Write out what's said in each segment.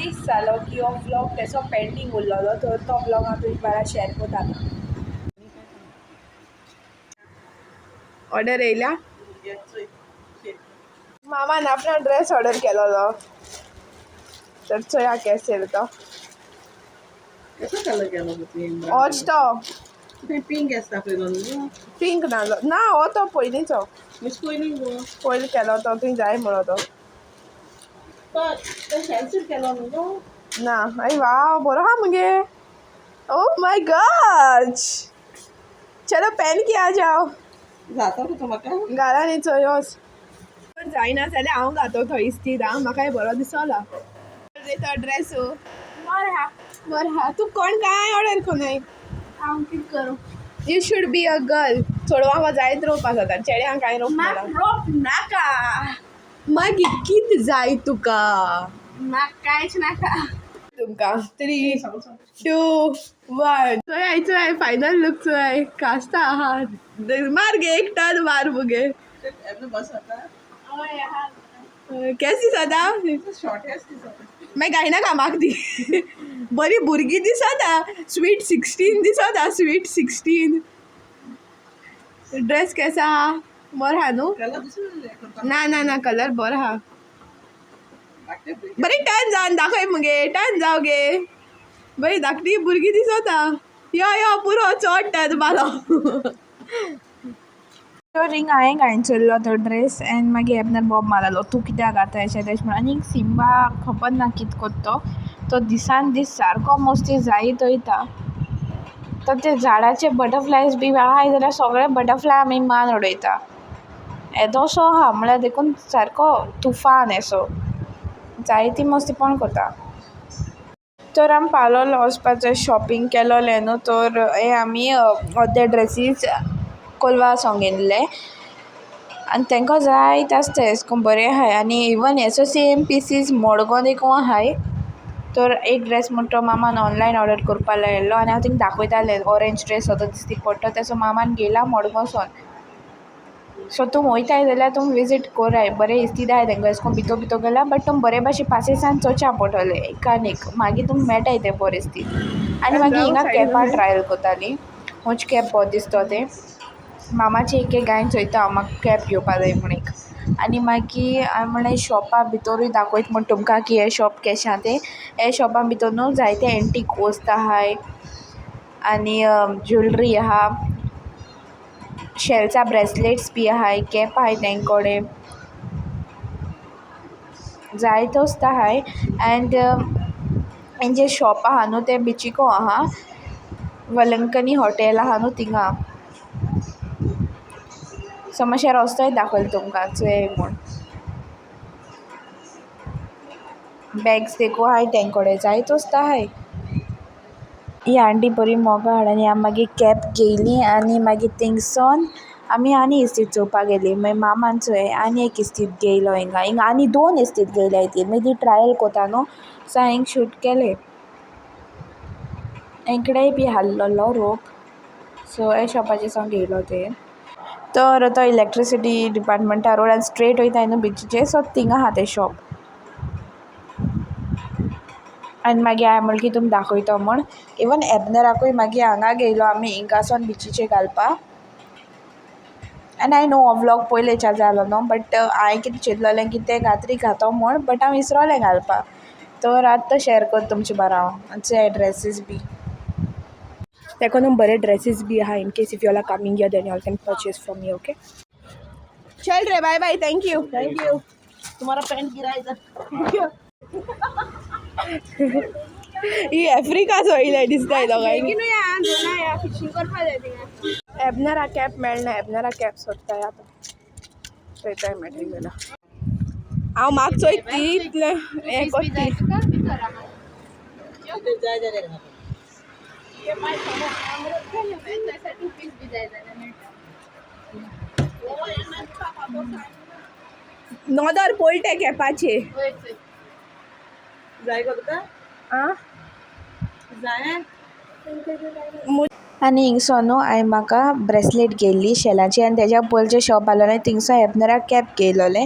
दीस जालो की हो व्लॉग तेचो पेंडींग उरलेलो, तर तो व्लॉग हांव तुमच्या बारा शेअर करता आतां. ऑर्डर येयल्या. मामान आपणा ड्रेस ऑर्डर केलोलो, तर चोया केसो येयलो तो. कसो कलर केलो तुवें? होच तो. तुवें पिंक आसता पयलो न्हू? पिंक ना ना, हो तो पयलींचो. मिस पयलीं गो. पयलीं केलो तो, तुवें जाय म्हणो तो. तो शेल्सीर केलो न्हू गो? ना. आई वाव, बरो आहा मुगे. ओ my God, चलो पहन के आ जाओ. जाता गो म्हाका. घाला न्ही, चोयोच जायना जाल्यार हांव घातो तो इस्तीद. आं, म्हाकाय बरो दिसोला तो ड्रेस. बरें आहा. बरें आहा. तूं कोण कांय ऑर्डर कोनाय? हांव कितें करूं? You should be a girl. चेडवांक जायत रोवपा जाता, चेड्यांक कांय रोवप. म्हाका रोप नाका. मागीर कितें जाय तुका? म्हाका कांयच नाका. तुमकां थ्री टू वन, चोयाय चोयाय, फायनल लूक चोयाय. कास्ता आहा. मार गे, एक टर्न मार मुगे. बस आता. हय आहा. केस दिसता? शॉर्टेस्ट दिसता. मागीर घायनाका म्हाका ती. बरी भुरगीं दिसता, स्वीट 16 दिसता, स्वीट 16. ड्रेस केसो आहा? बरो आहा न्हू? कलर दुसरो. ना ना ना, कलर बरो आहा. बरी टर्न जावन दाखय मुगे, टर्न जाव गे. बरी धाकटी भुरगीं दिसता. यो यो, पुरो, चोड टर्न मारलो. तो रिंग हांवें घालून चोयल्लो तो ड्रेस एंड मागीर एबनर बोब मारलो, तूं कित्याक घाता अशें तशें म्हणून. आनी सिम्बा खबर ना कितें कोत्ता तो, तो दिसान दीस सारको मस्ती जायत वयता. तर ते झाडाचे बटरफ्लायज बी आहाय जाल्यार सगळे बटरफ्लाय आमी मान उडयता. येदोसो आहा म्हळ्यार देखून सारको तुफान येसो, जायती मस्तीपण करता. तर आमी पावलोलो वचपाचें शॉपिंग केलोलें न्हू, तर हे आमी अर्दे ड्रेसीस कोलवा सावन घेयल्ले आनी तेंकां जायते आसता एशे कोन्न बरें आहाय. आनी इवन हेचो सेम पिसीस मडगो देखून आहाय. तर एक ड्रेस म्हण तो मामान ऑनलायन ऑर्डर करपा लायिल्लो आनी हांव तेंका दाखयतालें, ऑरेंज ड्रेस हो तो दिश्टी पडटा, तेसो मामान घेयला मडगोसोन. सो तूं वोयताय जाल्यार तुमी विजीट कोराय, बरें इस्तीद आहाय तेंकां. एशे कोन्न भितोर भितोर गेल्या, बट तुमी बरे भाशेन पासियेंसान चोवच्या पोडटलें एकान एक, मागीर तुमकां मेळटाय तें बरें इस्तीद. आनी मागीर हिंगा कॅपा ट्रायल कोतालीं, खंयचें कॅप बरें दिसतो तें. मामाचे एक एक घायन चोयता हांव, म्हाका कॅप घेवपा जाय म्हूण एक. आनी मागीर हांवें म्हणलें शॉपा भितोरूय दाखयता म्हूण तुमकां की हें शॉप केशें आहा तें. हे शॉपा भितोर न्हू जायते एंटीक वस्त आहाय आनी ज्युलरी आहा, शेल्सा ब्रेसलेट्स बी आहाय, कॅप आहाय तेंक कोडे, जायते वस्त आहाय. एंड हेंचें शॉप आहा न्हू तें बिचिको आहा, वलंकनी हॉटेल आहा न्हू थिंगा. सो मातशें रस्तोय दाखयलो तुमकां, चोयाय म्हूण. बॅग्स देखून आहाय तेंक कोडे, जायते वस्त आहाय. ही आंटी बरी मोगाळ आनी आमी मागीर कॅप घेयली आनी मागीर थिंगसोन आमी आनी इस्तीद चोवपाक गेली. मागीर मामान चोय आनी एक इस्तीद घेयलो हिंगा. हिंगा आनी दोन इस्तीद घेयल्याय ती. मागीर ती ट्रायल कोता न्हू, सो हांवें शूट केलें. हेंकडेय बी आहलोलो रोप, सो हे शॉपाचेर सावन घेयलो ते. तर तो इलेक्ट्रिसिटी डिपार्टमेंटा रोड आनी स्ट्रेट वयताय न्हू बिचीचेर, सो थिंगा आहा तें शॉप. आनी मागीर हांवें म्हणलें की तुमकां दाखयतो म्हूण. इवन एबनराकूय मागीर हांगा घेयलो आमी हिंगासोन बिचीचेर घालपा. आनी I know हो व्लॉग पयलेच्या जालो न्हू, बट हांवें कितें चिंतलोलें की तें घातरी घातो म्हूण, बट हांव विसरोलें घालपा. तर आतां शेअर करता तुमचे बारा हांव. आनी चोयाय ड्रेसीस बी तेका बरे ड्रेसीस बी आहा. In case if you are coming here, then you can purchase from me. Okay, चल रे, bye bye, thank you. Thank you. तुम्हारा पैंट गिरा इधर. ही आफ्रिका चोयलें दिसता दोगांयनी. फिशींग करपा जाय थिंगा. एबनरा कॅप मेळना, एबनरा कॅप सोदताय आतां, चोयताय मेळटा जाल्यार. हांव म्हाका चोयता ती इतलें हें कोत्ती. भितर आहा. जाय जाल्यार टू पीस बी जाय जाल्यार मेळटा. नदर पोलटे कॅपाचे. वयर चोय. जाय गो तुका? आं. जाय. आनी हिंगसो न्हू हांवें म्हाका ब्रेसलेट घेयल्ली शेलाची आनी तेज्या पयलीं शॉप आहलोलें थिंगसो एबनराक कॅप घेयलोलें.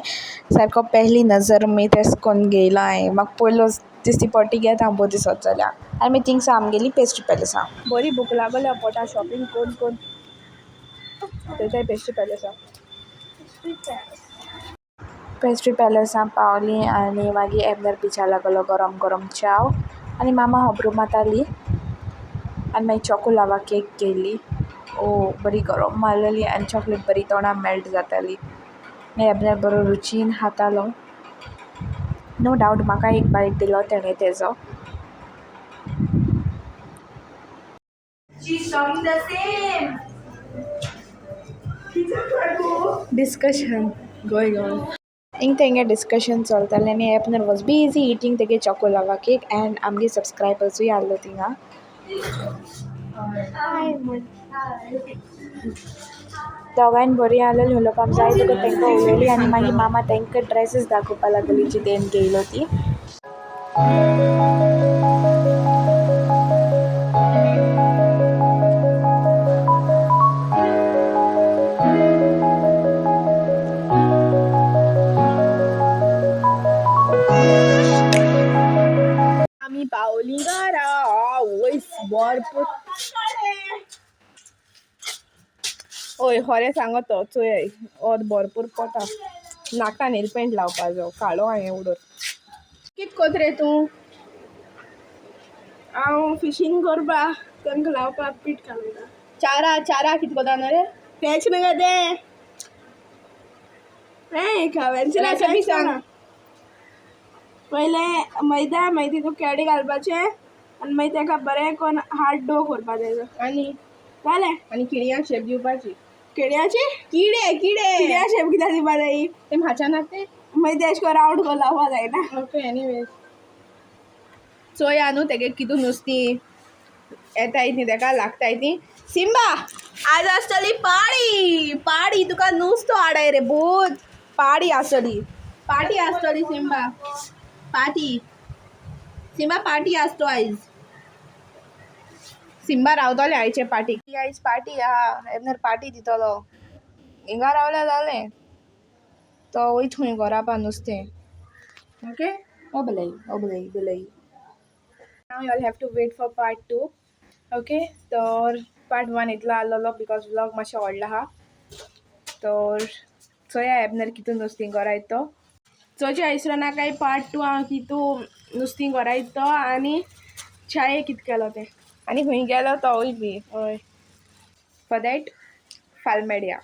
सारको पेहली नजर में तेश कोन्न घेयलो हांवें. म्हाका पयलो दिसती पटी घेता हांव बोरी दिसत जाल्यार. आनी मागीर थिंगसान आमगेली पेस्ट्री पॅलसा. बरी भूक लागल्या पोटा शॉपिंग कोन कोन थंयच्याय पेस्ट्री पॅलसा. पेस्ट्री पॅलसा पावलीं आनी मागीर एबनर पिवच्या लागलो गरम गरम च्याव आनी मामा खबरो मारताली आनी मागीर चॉको लावा केक घेयली. ओ बरी गरम मारलेली आनी चॉकलेट बरी तोंडा मेल्ट जाताली. मागीर एबनर बरो रुचीन खातालो. नो डावट म्हाका एक बायट दिलो तेणें तेजो. She's talking the same. Discussion going on. हिंग तेंगे डिस्कशन चलतालें आनी एबनर वॉज बिजी इटींग तेगे चॉको लावा केक एंड आमगे सबस्क्रायबर्सूय आहलो थिंगा. दोगांयन बरी आहलेली उलोवपाक जाय तुका तेंकां उलयली आनी मागीर मामा तेंकां ड्रेसीस दाखोवपा लागली जी तेणें घेयलो ती. आमी पावलीं घरा. आवयस भरपूर. ओय खरें सांगत तो चोय वत भरपूर पोटा नाका नेल पेंट लावपाचो काळो हांवें उडोवन. कित कोत रे तूं? हांव फिशींग करपा कणक लावपाक पीठ घालता. चारा चारा कित कोता न्हू रे? तेच न्हू गो तें. हें रेसिपी सांग. पयलें मैदा मागीर तितून केळें घालपाचें आनी मागीर तेका बरें करून हार्ड डो करपा तेजो. आनी जालें. आनी किडयांक शेप दिवपाची. केळ्याची किडे किडे किड्या शेप कित्याक दिवपा जायी? ते म्हाच्या नाक ते. मागीर तें अशें करून रावंड करून लावपा जायना. ओके एनीवेज चोया न्हू तेगे कितू नुस्तीं येताय ती तेका लागताय ती. सिंबा आज आसतली पाडी पाडी तुका नुस्तो हाडाय रे भूत. पाडी आसतली पाटी आसतली सिंबा पाटी सिंबा पाटी आसतो आयज. सिंबा रावतले आयचे पाटी. आयज पार्टी आहा एबनर पार्टी दितलो. हिंगा रावल्यार जालें तो वयता खंय घरा पा नुस्तें. ओके ओ बलई ओ बलई बलई. Now you all have to wait for part 2. Okay, तर पार्ट 1 इतलो आहलोलो because vlog मातशें व्हडलो आहा. तर चोया एबनर कितू नुस्तीं गरायता तो. चोवचें आयसरो ना काय पार्ट 2 हांव कितू नुस्तीं गरायता तो आनी च्याये कित केलो तें आनी खंय गेलो तोवूय बी. हय, फॉर that फाल्यां मेळया.